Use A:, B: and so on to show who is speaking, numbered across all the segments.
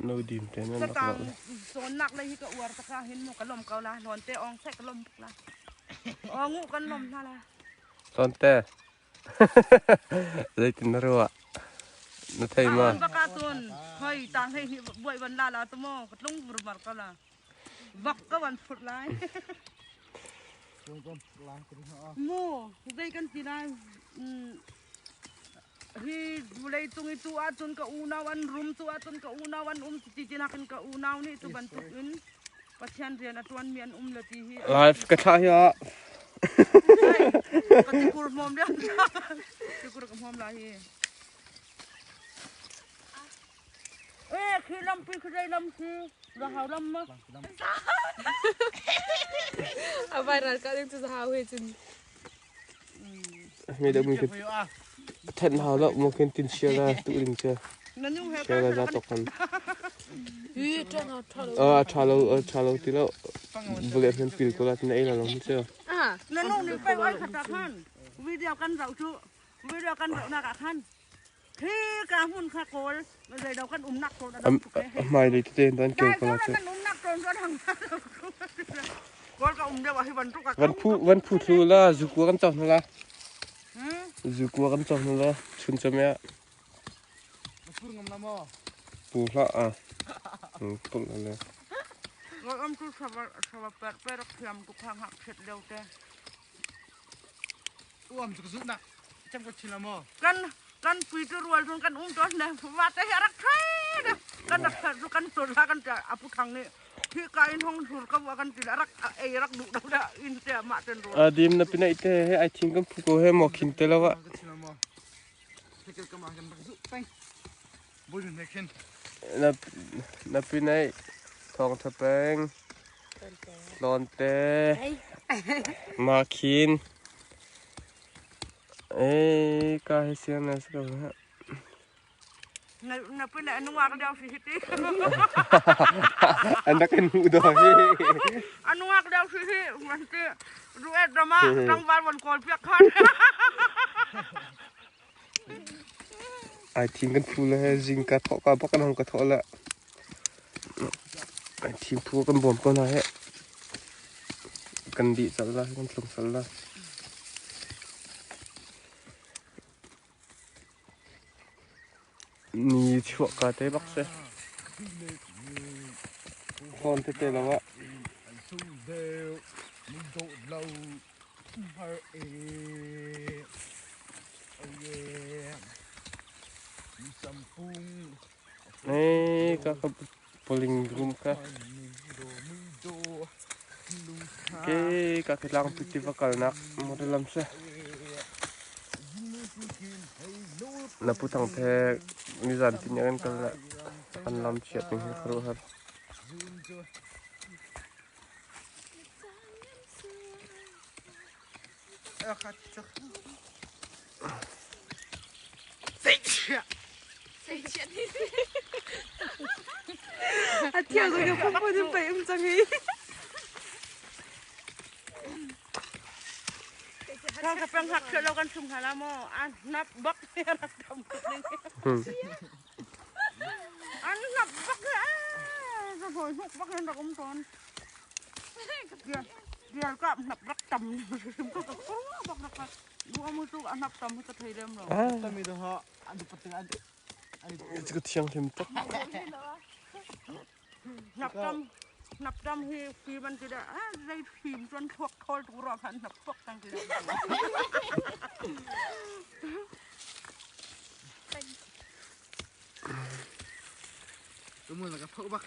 A: No dim te nan rak
B: Catang cawnnak lei hi ka uar tak ah hin mu ka lom ko la hlawn te ong seh ka lom bak la. Aw ngu kan lom hna la.
A: Hlawn te. Zeitin na ruah? Na thei ma?
B: Baka cun hoi tang hei hi buai van la la tu mo ka tlung vurmar ko la. Vak ka van phut lai. Mu zei kan ti lai Hi vulei cung i tu ahcun ka unau an rum, tu ahcun ka unau an um ti ti nakin ka unau nih cu bantuk in Pathian rian a ṭuanmi an um le ti hi.
A: Live ka thlah hi ah.
B: Ka tikur hmawm lian. Tikur ka hmawm lai hi. Eh, khi lam pi khi dei lam khi ra hau lam ma.
C: A viral ka ding cu hau he cun.
A: Mi deuh mi then hau lo mo khin tin share la tu ding che. Share la za tok kan. A tha lo a tha lo ti lo. Bule hman pil ko la tin ei la lo mu che.
B: Na nu ni pe oi khat khan. Video kan rau chu. Video kan rau na ka khan. Hi ka hmun kha kawl zeido kan umnak tawn a dang tuk
A: A hmailei tete in an keu ko la cu.
B: Kan umnak tawn cu a dang Kawl ka um deuh ah hi bantuk
A: Van phu van phu thlu la zukua kan cawk hna la. Zukua kan cawk hna la chun cham ya. Pu hlah a. Pul le.
B: Ngol om tu sawa sawa per per thiam tu kha ngak chet leo te.
D: Uam cu ka zulh nak cem ka chin la maw?
B: Kan kan pui tu rual cun kan um tawn ne va te hi rak thai de kan rak thar cu kan tur la kan ti apu thang nih hi ka in hong sur ka wa kan ti rak ei rak duh do da in te mah ten rual
A: Adim na pinai te he ai thing kan phu ko he mo khin te lo wa.
D: Ka chin la maw? Thekkel ka ma kan rak zuh peng. Bui ne khin.
A: Na na pinai thong tha peng. Tlawn te. Ma khin. Ei ka hi sian na si ko ha.
B: Na na pin na nungak deuh si hi ti.
A: An rak in hmuh daw hi.
B: Anungak deuh si hi man ti duet rama tlangval von kawl piak khan.
A: Ai thing kan phu le he zing ka thawh ka bak kan hong ka thawh le. Ai thing phu kan bawm ko hna he. Kan dih sal la kan tlung sal la. Ni chuah ka te bak se. Phone te te lo ah. Ei ka ka polling room ka. Ke ka ke tlang pi tiva kalnak model lam se. Na pu thang the nizan tin yang kal la an lam chiat ning hi kharu har.
C: A thiang ko ka pum pum pei um cang hi.
B: Thang ka peng hak lo kan sung hala mo an nap bak rak dam tuk ning. An nap bak a hoi hnuk bak rak um ton. Bial ka nap rak tam ko ka ko bak rak lu amu tu nap tam ka thei lem lo.
D: Tami do ha an du pating an
A: Ka thiang hlim tuk.
B: Nap tam nap tam hi fim an ti da zei fim chuan thuak thawl tu ro khan nap pok tang ti da.
D: Tumun ka phau bak.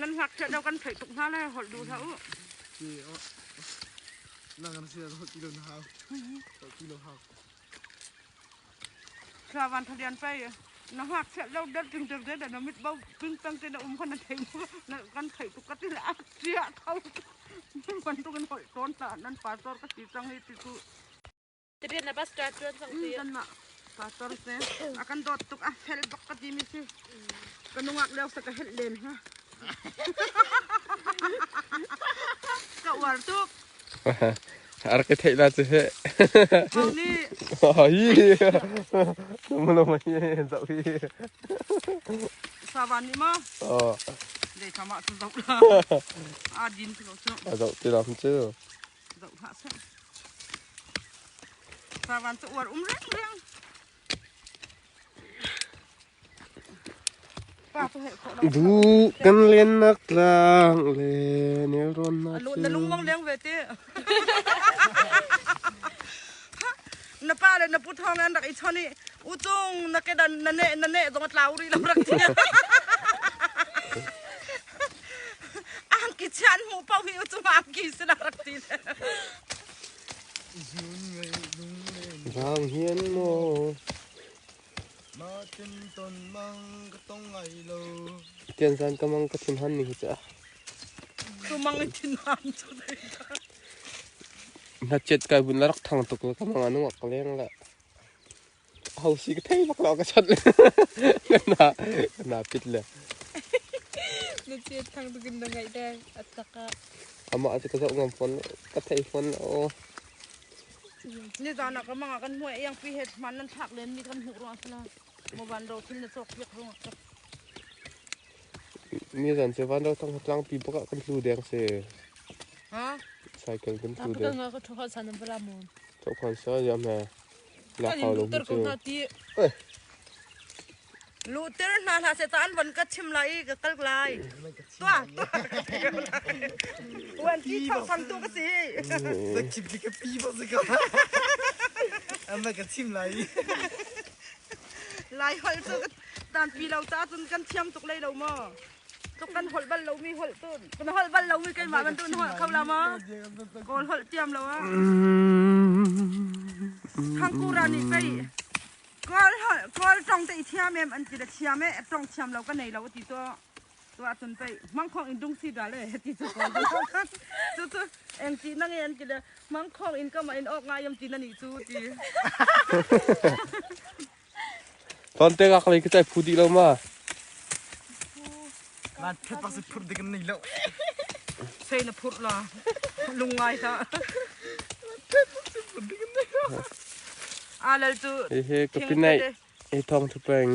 B: Nan ngakchia do kan theih tuk hna le holh duh hlah u.
D: Si o. Na kan si holh ti lo na hau. Holh ti lo hau.
B: Thla van thalian pei na ngakchia lo dat ding ding de na mit bo ping peng te na um khan na thei na kan theih tuk ka ti le a chia tho. Bantuk in holh tawn ta nan pastor ka si cang hi ti cu.
C: Tirian na bus ṭa ṭuan cang ti.
B: Kanmah pastor te a kan dawt tuk a fel bak ka timi si. Ka nungak leo sa ka helh len ha. Ka uar tuk.
A: Ar ka theih la cu he.
B: Hau nih.
A: Hi. Namu lo mai zau hi.
B: Savan nih ma?
A: Oh.
B: Dei sama cu zoh la. A din ti ko cu.
A: A zoh ti lam cu.
B: Zoh hlah seh. Savan cu uar um reng reng. Pa tu he khawh lo.
A: Du kan lennak tlang le nelrawn na
B: Lu
A: cu.
B: na lungmang leng ve te. Na pa le na pu thawng an rak i chon i utung na kedan na ne na ne zong a tlau rih lo rak ti. Angki chian hmuh paoh hi utung angki si la rak ti.
D: Zun ngei lung len.
A: Vang hian maw
D: Ma tin ton mang ka tong ngai lo.
A: Tian zan ka mang ka thin han ning hi ca.
B: Tu mang i thin han cu dei.
A: Na chet kai bun la rak thang tuk la ka mang anu ka leng la. Ho si ka thei bak lo ka chat le. Na na pit le.
C: Na chet thang tukin na ngaih dai at taka.
A: Ama chu ka zoh ngam phone ka thei phone o.
B: Ni zan ah ka mang ah kan hmuh i angpi he hman nan thlak len mi kan hmuh ruang sila. Mo van ro thil na cawk piak ruang ah.
A: Ni zan cu van ro thang tlang pi bak ah kan tlu deng si.
B: Ha?
A: Cycle kan tlu
C: Ta
A: deng.
C: ka ka thu san bala mo.
A: Chok khan sa yam he. La
C: Kan
A: khao
C: in
A: lo
C: ter
A: mu
C: ko
A: cu.
C: na ti.
A: Eh.
B: Lu ter hna hlah se ta an van ka chim lai i ka kal lai. Tua tua. Wan ti thok sang tu ka si.
D: Na chim ti ka pi bak si ka. Amma ka chim lai.
B: Lai holh cu tan pi lo ta cun kan thiam tuk lei lo maw? Tuk kan holh bal lo mi holh tu kan holh bal lo mi keimah bantuk in holh kho la maw? Kawl holh tiam lo ah. Thangkura nih pei kawl holh kawl tong te i thiam em an ti le thiam e tong thiam lo ka nei lo ti to tu ahcun pei mangkhong in dung si da le ti cu kawl cu cu eng ti na nge an ti le mangkhong in kama in ok ngai am ti na nih cu ti.
A: Tonte ka klei ka chai phu di lo ma.
D: Lan phet bak si phur dik an nei lo.
B: Sei na phur la lung ngai ta. Alal cu
A: He he ka pinai he thong thu peng.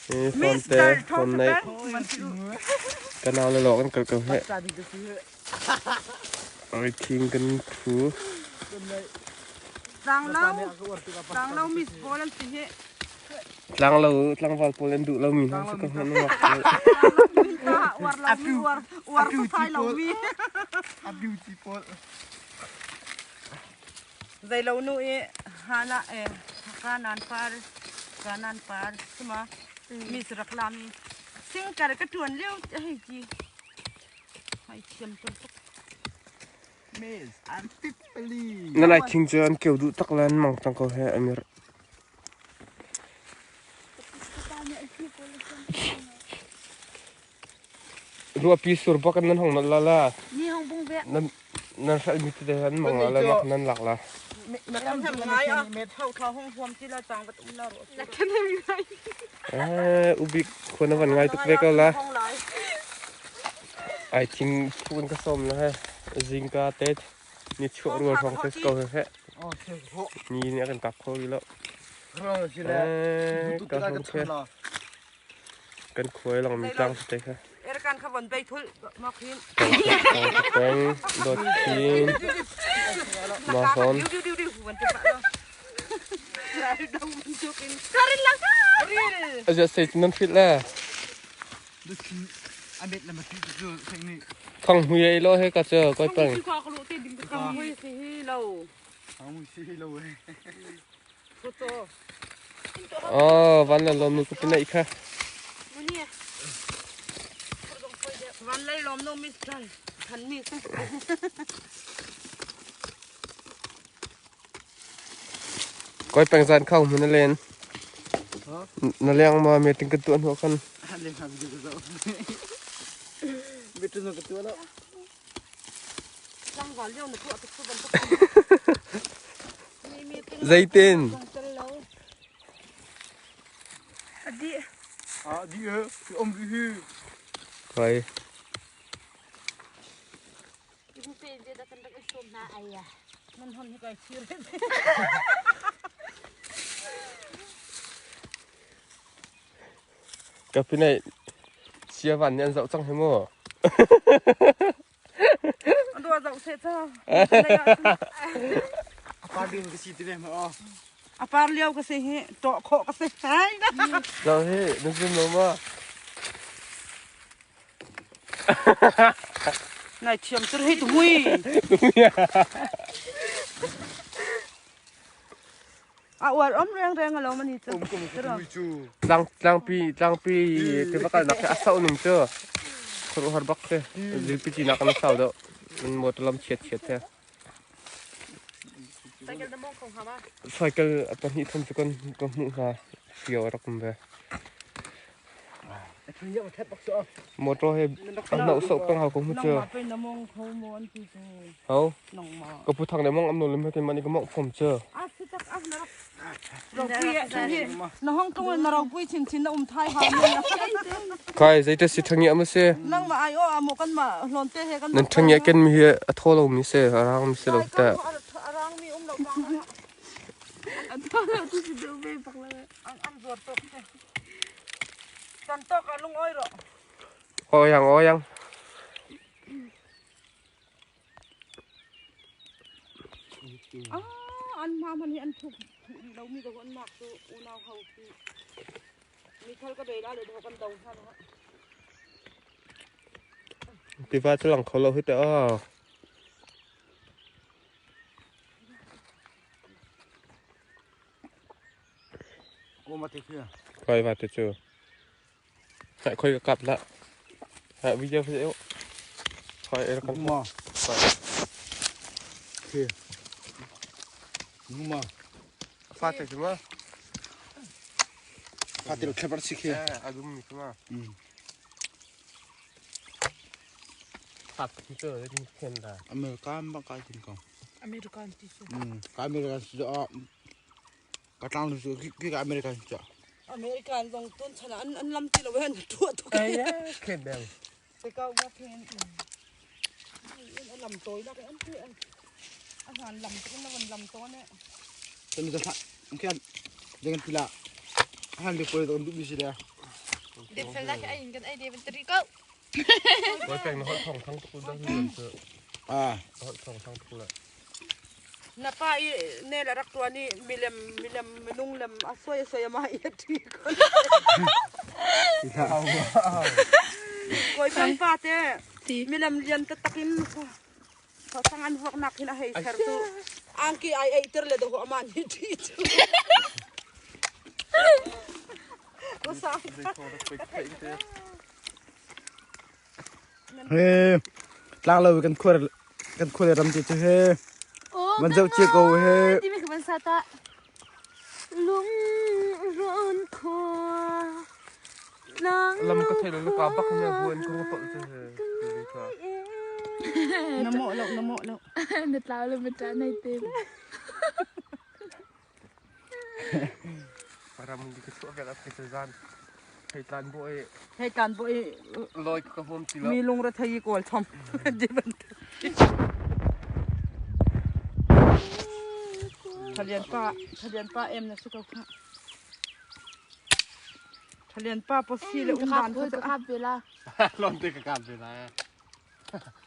A: He phone te
B: Mr. Thong
A: phone nei
B: Man cu
A: ka nau le lo kan kal ko he. Oi thing kan phu.
B: Tlang lo tlang lo Miss Paul an si hi.
A: Tlang lo tlangval pawl an duh lo mi hna cu ka hman mak.
B: Ta uar lo mi uar uar sai lo mi.
D: A beauty pawl.
B: Zei lo nu i hana e kanan par kanan par suma Miss rak lami sing kar ka tuan leo hei ti. Hai thiam tuk tuk.
D: Miss I'm pipali.
A: Na lai thing cu an keu duh tak lan mang tang ko he amir. Ruahpi sur bak nan hong nal la la.
C: Ni hong bung ve.
A: Nan nan hral mi te an mang la la mak nan lak la.
B: Na kan hem ngai a thau thau hong huam ti la chang bat um la ro.
C: Na kan hem ngai.
A: Eh ubik khona van ngai tuk ve ko la.
B: Hong lai.
A: Ai thing phun ka som la he. Zingka te ni chuah rual hong te ko he.
D: Oh, the ho.
A: Ni ni kan kap kho lo.
D: Rong si le.
A: Eh
D: Tu
A: ka
D: ta
A: hong
D: ka
A: khe
D: chim la.
A: kan khuai lang mi tlang te kha.
B: Er kan kha von bei thul ma khin.
A: Peng dot thin ma hon
B: Diu diu diu diu van te pa lo. Lai dong man tuk in. Karin la ka. Ril.
A: Aja sei nan fit la.
D: Du chin amit la ma ti chu seng ni.
A: Khang hui ai lo he ka che koi peng.
C: Si kwa ko lo te ding ka
B: Hang hui si hi lo.
D: Ang si lo we.
B: Thu to.
A: Oh van la lom nu ko pinai kha.
C: Mu ni.
B: Van lai lom no mis dal. Than mi sa.
A: Koi peng zan khang mun len. Na leng ma me ting ka tuan ho khan.
D: Le ha bi zo. Bi tu no ka tu la.
B: Lang wal leo na tu atuk tu ban tuk. Mi mi ting.
A: Zaitin.
B: Adi.
D: Ah di he. Om bi hu.
A: Koi.
C: Ibu pe je da kan rak som na aya.
B: Man hon hi kai chir.
A: Ka pinai siavan nih an zoh cang hi mu.
B: An dua zoh seh ca.
D: A par ding ka si ti ve ma aw.
B: A par lio ka si hi tawh khawh ka si. Hai.
A: Zoh hi na zum lo ma?
B: Nai thiam tur hi tu mui. A uar om reng reng alo mani chu.
D: Um kum ka tu chu.
A: Tlang tlangpi tlangpi tiva kalnak khi a sau ning cu khuaruahhar bak si. Zilpi ci nak an sau deuh. An motor lam chiat chiat he. Cycle a pahnih thum cu kan ka hmuh hna. Fio a rak um ve. Motor he a hnauh soh peng hau ko mu cu. Ho? Ka pu thang le mong am no lim he ke mani ka mong phom cu.
B: Na hong tung na ro pui chin chin na um thai ha.
A: Kai zeite si thangi am se.
B: Nang ma ai o amo kan ma hlon te he kan.
A: Nan thangi ken mi hi a tho lo mi se arang mi se lo ta.
B: Arang mi um lo bang.
C: An tho lo tu si du ve pak la.
B: An an zuar tok te. Kan tok a lung oi ro.
A: O yang o yang.
B: Ah, an ma man hi an thuk thuk lo mi ko an mak tu unau ho ti. Mi khal ka bei la le do kan do ha lo.
A: Tiva cu lang kho lo hi te aw.
D: Ko ma te khi.
A: Khoi va te cu. Hai khoi ka kap la. Hai video phi eu. Khoi er kan.
D: Ma. Khi. Ma.
A: Fa te cu ma.
D: Fa te lo thlabar si khi.
A: Adum mi cu ma. Fat cu ni khen da.
D: American ba kai tin ko.
C: American ti su.
D: Ka American su a ka tlang lu su ki ka American su.
B: American zong tun chan an an lam ti lo hen tu tu
A: Ai khen beng.
B: Te kau ma khen. An lam toi la an ti an. A han lam tu na van lam to ne.
D: Tan ta kan dengan pila. Han le pol don du mi si da.
C: Dem fel la ai kan ai de ben tri ko.
A: Koi peng na hot thong thang tu da ni chu.
D: Ah.
A: Hot thong thang tu la.
B: Na pa i ne la rak tuan i milem milem minung lem a soi soi ma i thi ko. Koi peng pa te milem lian te takin ko sang an huak nak hin a hei ser tu angki ai ei ter le do ho ama ni thi chu. Ko sa.
D: He tlang lo kan khuar kan khuar ram ti chu he. Man zau chia ko he.
C: Ti mi kan sa ta. Lung ron khua. Tlang
A: Lam ka thei lo ka bak ne buan ko pa chu he.
B: Na mo lo na mo lo.
C: Na tlau le ma ta nai te.
A: Para mung di ka chu ka ka zan. Thei tlan bo e
B: Hei tan bo i
A: loi ka hom ti lo.
B: Mi lung ra thei kawl chom. Di ban. Thalian pa thalian pa em na su ko kha. Thalian pa po si le um dan
C: kha
B: kha
C: ka pe la.
A: Lon te ka kap ve la.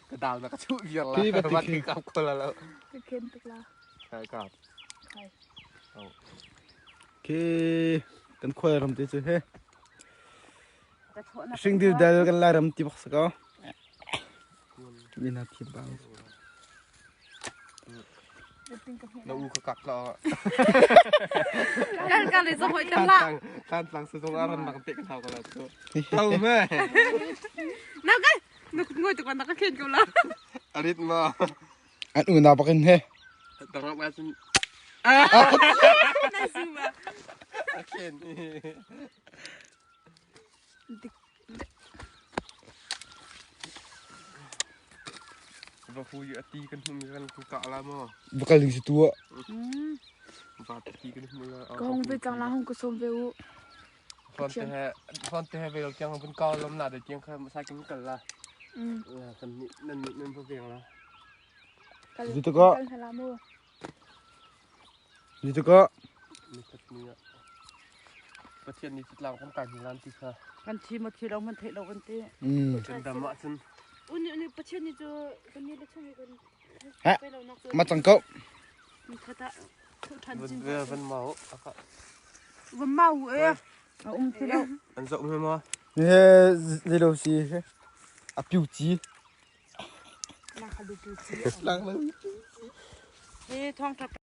A: Ka dal na ka chu viar la. Ba ti kap ko la lo.
C: Ka khen tuk la.
A: Kai kap.
C: Kai.
D: Khi kan khuar ram ti chu he. Sing dil dal kan lai ram ti bak sa ko. Mina thi bang.
A: Na u ka kap la.
C: Kan kan le zo hoi tam la.
A: Tan tlang su zong aran bang te kan hau ko la chu. Tau me.
C: Na kai. Na ngoi tu kan na ka khen ko la.
A: Arit ma.
D: An u na bakin he.
A: Darap nga sun.
C: Na su ma.
A: Aken. Va hu yu ati kan hum kan ku ka la mo.
D: Bakal ding si tua.
A: Va ti kan hum la.
C: Ka hong ve chang la hong ko som ve u.
A: Fon te he fon te he ve lo kyang bun ka lom na de kyang kha sa kin kal la. Kan ni nan ni nan phu veng la.
D: Ni to ko.
C: Kan la mo.
D: Ni to ko.
A: Ni khat ni ya. Pathian ni tlang kan kai lan ti kha.
B: Kan thi ma thi lo man theih lo kan ti.
A: Cun dam ahcun.
C: Uni uni Pathian ni cu kan ni le chung i kan
D: Ha. Ma cang ko.
A: Van ve van mau. Aka.
B: Van mau e. A um ti lo.
A: An zoh me ma.
D: He zelo si a piu chi.
B: Lang
D: Lang lo.
B: He thong tha.